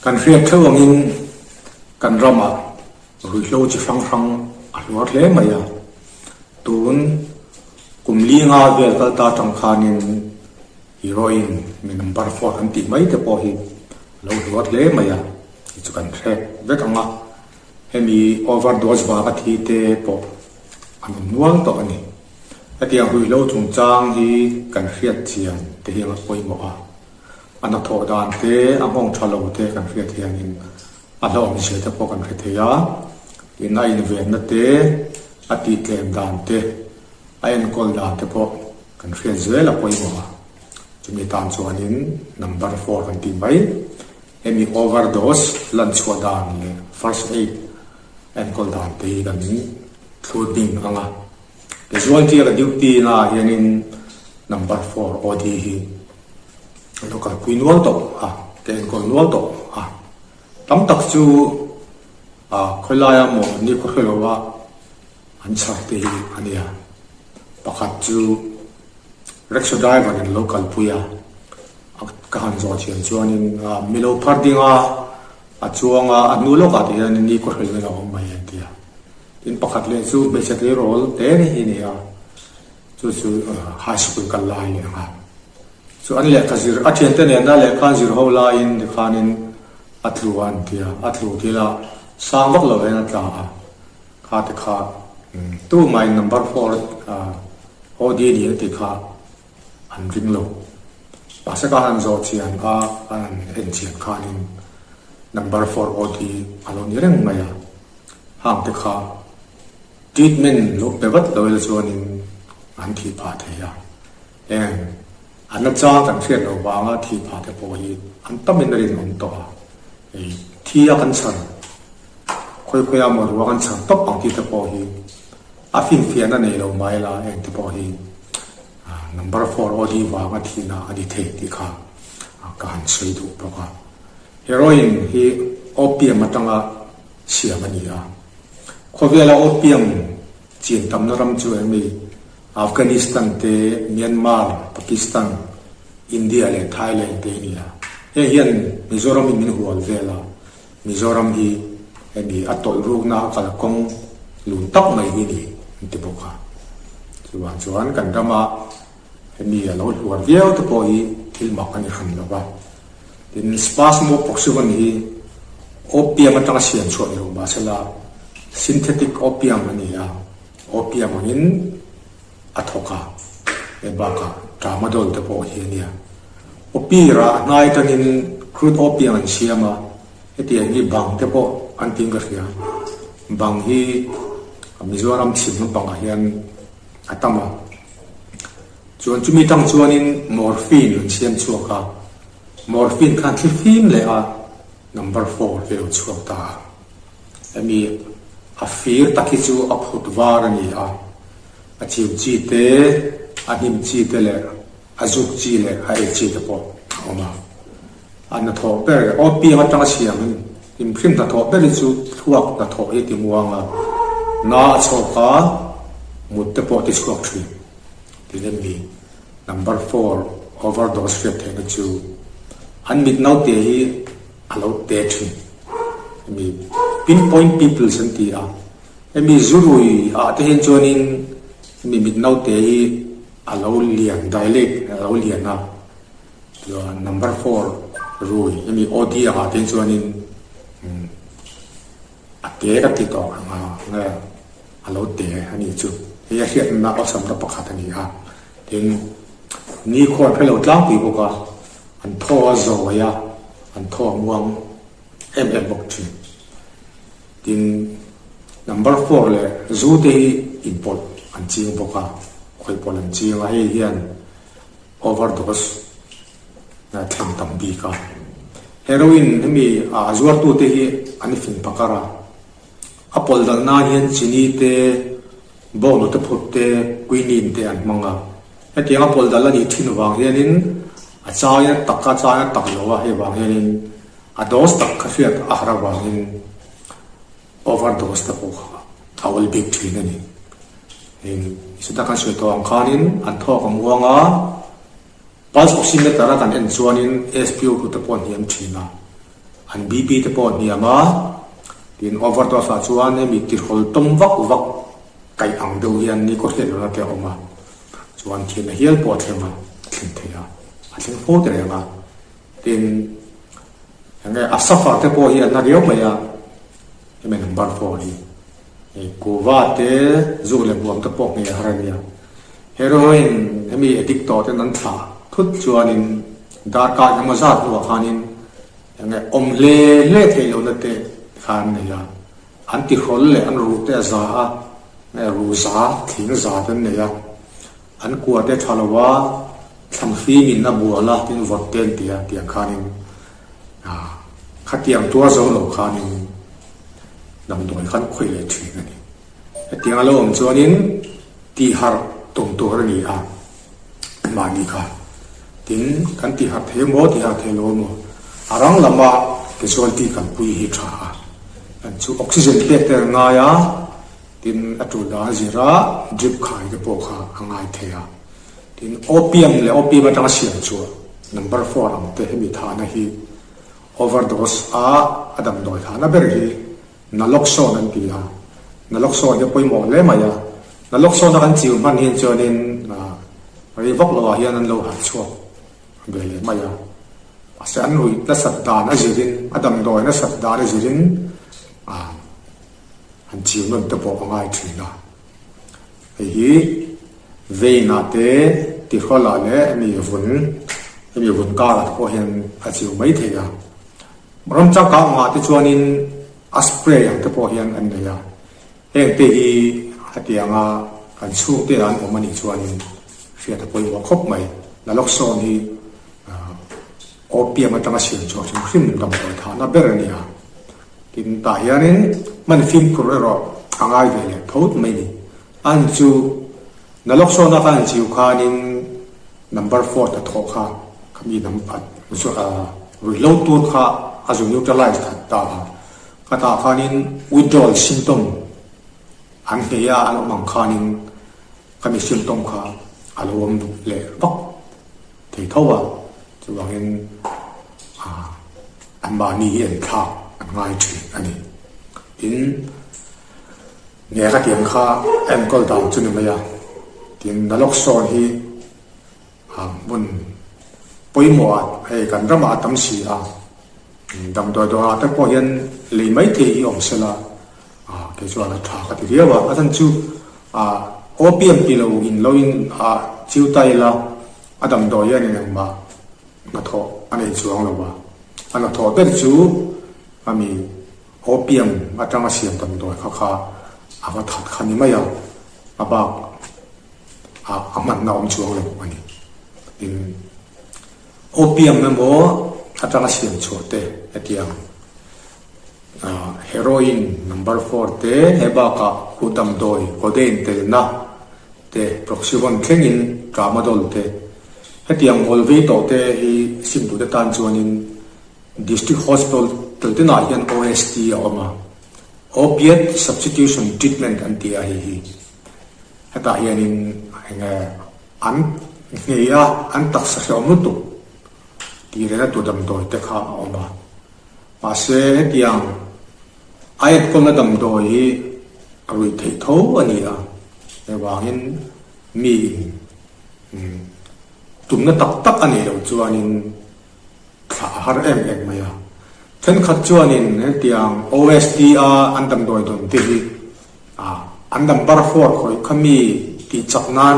Kan hriat theuh angin kan ramah ruihhlo chi hrang hrang a hluar hle mai a. Tun kum linga vel kal ta tang khanin heroin mi number four an tih mai te pawh hi a lo hluar hle mai a, tih chu kan hre vek ang a. Hemi overdose vanga thi te pawh an awm nual tawh a ni. Hetiang ruihhlo chungchang hi kan hriat chian te hian a pawimawh a. A hnathawh dan te, a nghawng tha lo te kan hriat hianin a hlauhawmzia te pawh kan hre thei a. Tin, a invenna te, a tihtlem dan te, a enkawl dan te pawh kan hriat zel a pawimawh a. Chumi tan chuanin number four kan tih mai. Hemi overdose lan chhuah dan leh first aid enkawl dan te hi kan thlur ding ang a. Casualty a ka duty na ah hianin number four OD hi an lo kalpui nual tawh a, ka enkawl nual tawh a. Tam tak chu khawilai a maw ni khaw hre lo a an chhar te hi a nia. Pakhat chu rickshaw driver in lo kalpui a. Ka han zawh thiam chuanin mi lo phar ding a, a chuang a, a hnu lawkah te hian ni khaw hrilh in a awm mai an ti a. Tin pakhat leh chu hmeichhe tleirawl te hi ni a, chu chu high school kal lai leh nghal. Chu an lehkha zir, a thiante nena lehkha an zir ho laiin tikhanin a tlu a an ti a, a tlu thil a sang vak lo hian a tla a, kha te kha tumah in number four OD ni a ti kha an ring lo. Mahse ka han zawh chian a, ka han en chian khanin number four OD a lo ni reng mai a, hang te kha treatment lo pe vat lo ila chuanin an thih phah thei a. Heng a nachang kan hriat loh vanga thih phah te pawh hi an tamin a rinawm tawh a, hei thi a kan chhan khawi khawi a maw ruang an chhan tawp ang tih te pawh hi a finfiahna nei lo mai la heng te pawh hi Number four OD vanga thihna a ni thei tih kha ka han sawi duh bawk a. Heroin hi opium atanga siam a ni a. Khawvela opium chin tamna ram chu eng ni? Afghanistan te, Myanmar, Pakistan, India leh Thailand te a ni a. Heng hian Mizoram in min hual vel a, Mizoram hi hemi a tawlh rukna a kalkawng lun tak mai hi ni an ti bawk a. Chuvang chuan kan rama hemi a lo hluar viau te pawh hi thil mak a ni hran lo va. Tin, Spasmoproxyvon hi opium atanga siam chhuah ni lo mahsela synthetic opium a ni a, opium angin a thawk a, hei bakah tramadol te pawh hi a nia. Opir-ah a hnai atangin crude opium an siam a, hetiang hi bang te pawh an tiin ka hria. Bang hi Mizoram chhim lampangah hian a tam a. Chuan chumi tang chuanin morphine an siam chhuak a, morphine khan thli fim leh a number four hi a lo chhuak ta a. Hemi a fir tak hi chu a phut var a ni a, a chiu chi te, a hnim chi te leh a zuk chi leh a ei chi te pawh a awm a. A hnathawh ber, opium atanga siam hrim hrim hnathawh ber hi chu thluak hnathawh hi ti muang a, na a chhawk a, mut te pawh a ti chhuak thin. Tin hemi number four overdose hriat theihna chu an mit naute hi a lo te thin. Hemi pinpoint peoples an ti a, hemi zurui ah te hian chuanin hemi mit naute hi a lo lian dilate a lo lian a, chuan number four rui hemi OD ah te hian chuanin a te ka ti tawh ang a nge a lo te a nih chu. Hei a hriatna awlsamna pakhat a ni a, tin nikhua an hre lo tlangpui bawk a. An thaw a zawi a, an thaw a muang em em bawk thin. Tin, number four leh zu te hi inpawlh an ching bawk a, khawihpawlh an ching a, hei hian overdose a thleng tam bik a. Heroin hemi a zuartute hi an fing pakar a, a pawlh dal nan hian chini te, bawnghnute phut te, quinine te an hmang a. Hetiang a pawlh dal a nih thin vang hianin a chaia tak a chaia tak lo a, hei vang hianin a dose tak kha hriat a har avangin overdose te pawh kha a awl bik thin a ni. Heng sita kan sawi tawh ang khanin an thawk a muang a, pulse oximeter a kan en chuanin SpO2 te pawh a hniam thin a. An BP te pawh a hniam a, tin overdose ah chuan hemi tihrawl tawm vak vak kaih ang deuh hian ni kaw hriat lohna te a awm a, chuan thihna hial pawh a thleng a, a thleng thei a, a thleng fo ta reng a. Tin, enge a suffer te pawh hi a na riau mai a, hemi number four hi. Hei kuva te zuk leh buam te pawh nghei a har a nia. Heroin hemi addict tawh ten an thlah thut chuanin darkar engemaw zat hnuah khanin enge awm hle hle theih lohna te kha an nei a. An tihrawl leh an ruh te a za a, nge ruh za, thing za te an nei a. An kua te tha lo a, thlan fimin a bual a tin vawt te an ti a tiang khanin khatiang tuar zo lo khanin damdawi khan khawih leh thin a ni. Hetiang a lo awm chuanin tihharh tum tur a ni a, mahni kha tin kan tihharh thei emaw tihharh thei lo emaw a rang lama casualty kalpui hi tha a, kan chu oxygen pek te an ngai a. Tin, a tul dan zira drip khai te pawh kha a ngai thei a. Tin, opium leh opium atanga siam chhuah number four ang te hemi thahna hi overdose a a damdawi thahna ber hi naloxone an ti a. Naloxone hi a pawimawh hle mai a. Naloxone a kan chiu hman hin chuanin rei vak lovah hian an lo harh chhuak ve leh mai a. Mahse an ruih nasat dan a zirin, a damdawi nasat dan a zirin Han chiu nawn te pawh a ngai thin a. Hei hi vein ah te tihrawl ah leh hemi vun hemi vun kar ah te pawh hian a chiu mai thei a. Ram changkang ang ah te chuanin a spray ang te pawh hian an nei a. Heng te hi hetianga kan chhungte ah an awm anih chuanin hriat a pawimawh khawp mai. Naloxone hi opium atanga siam chhuah hrim hrim damdawi thahna ber a ni a. Tin, tah hianin hman fimkhur erawh a ngai ve leh tho mai ni. An chu naloxone a kan chiu khanin number four hnathawh kha khami nam ruihhlo tur kha a zu neutralize that ta a. Khatah khanin withdrawal symptom an hneih a an awm ang khanin khami symptom kha a lo awm leh vak thei tho a. Chuvangin anmahni hi an thlak an ngai thin a ni. Tin, nge ka tiang kha a enkawl dan chu ni mai a. Tin, naloxone hi hmun pawimawh ah hei kan ramah a tam si a, damdawi dawrah te pawh hian lei mai thei hi awm sela kei chuan a tha ka ti viau a. A chhan chu opium ti lo in lo in chiu ta ila A damdawi hian in engmah hnathawh a nei chuang lo a, a hnathawh ber chu ami opium atanga siam damdawi kha kha a va that kha ni mai a, a bak ah a hmanna awm chuang lo a ni. Tin, opium emaw atanga siam chhuah te hetiang heroin number four te he bakah khuh damdawi codeine telna te Proxyvon thlengin Tramadol te hetiang ngawl vei tawh te hi sim duhte tan chuanin District Hospital tinah hian OST a awm a, Opiate Substitution Treatment an ti a hei hi. Hetah hianin enge an nghei a, an taksa hrehawm lutuk tih rehna tur damdawi te kha a awm a. Mahse hetiang a enkawlna damdawi hi a ruih theih tho a ni a, hevangin mi in tumna tak tak a nih loh chuanin thlah a har em em mai a. Thenkhat chuanin hetiang OSD a an damdawi dawn te hi an number four khawih kha mi tih chak nan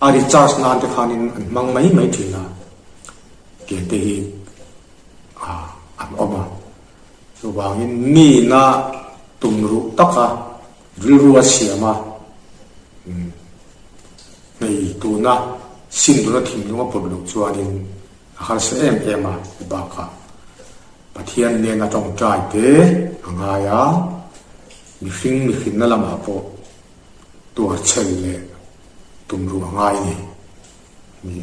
a recharge nan te khanin an hmang mai mai thin a, tiang te hi an awm a. Chuvangin mina tumruh taka rilru a siam a, hmei tuna sim tuna thinlung a pawt loh chuanin a harsa em em a ti bakah Pathian nena tawngtai te a ngai a, mihring mihrinna lamah pawh tuarchhel leh tumruh a ngai a ni. Mi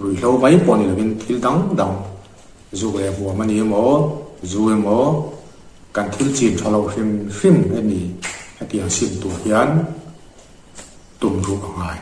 ruihhlo mai pawh ni lovin thil dang dang Zuk leh huam a ni emaw, zu emaw, kan thil chin tha lo hrim hrim hemi hetiang sim tur hian tum ruh a ngai.